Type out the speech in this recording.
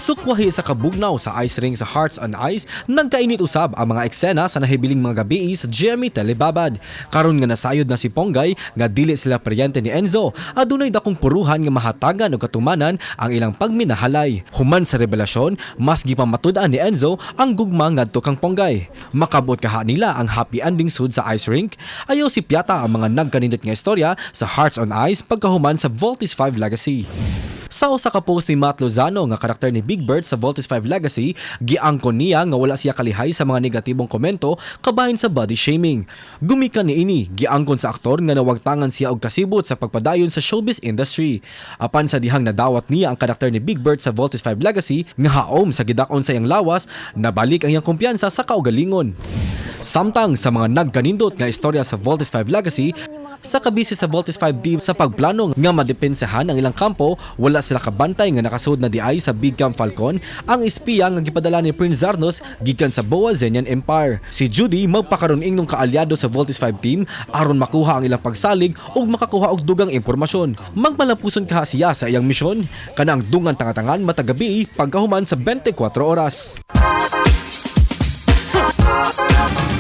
Sukwahi sa kabugnaw sa ice rink sa Hearts on Ice, nagkainit usab ang mga eksena sa nahibiling mga gabi sa GMA Telebabad. Karon nga nasayod na si Ponggay nga dili sila paryente ni Enzo, adunay dakong puruhan nga mahatagan og katumanan ang ilang pagminahalay. Human sa revelasyon, mas gipamatud-an ni Enzo ang gugma ngadto kang Ponggay. Makabot kaha nila ang happy ending sud sa ice rink? Ayaw sipyata ang mga nagkanindot nga istorya sa Hearts on Ice pagkahuman sa Voltes 5 Legacy. Sa usa ka post ni Matt Lozano nga karakter ni Big Bird sa Voltes 5 Legacy, giangkon niya nga wala siya kalihay sa mga negatibong komento kabahin sa body shaming. Gumikan niini, giangkon sa aktor nga nawagtangan siya og kasibot sa pagpadayon sa showbiz industry. Apan sa dihang nadawat niya ang karakter ni Big Bird sa Voltes 5 Legacy nga haom sa gidakon sa iyang lawas, nabalik ang iyang kumpiyansa sa kaugalingon. Samtang sa mga nagkanindot nga istorya sa Voltes 5 Legacy, sa kabisi sa Voltes 5 team sa pagplano nga madepensahan ang ilang kampo, wala sila kabantay nga nakasud na diay sa Big Camp Falcon ang espiya nga gipadala ni Prince Zarnos gikan sa Boa Zenian Empire. Si Judy magpakaron ingnong kaalyado sa Voltes 5 team aron makuha ang ilang pagsalig ug makakuha og dugang impormasyon. Magmalampuson kaha siya sa iyang misyon? Kana ang dungan tangatangan matag gabi pagkahuman sa 24 Oras.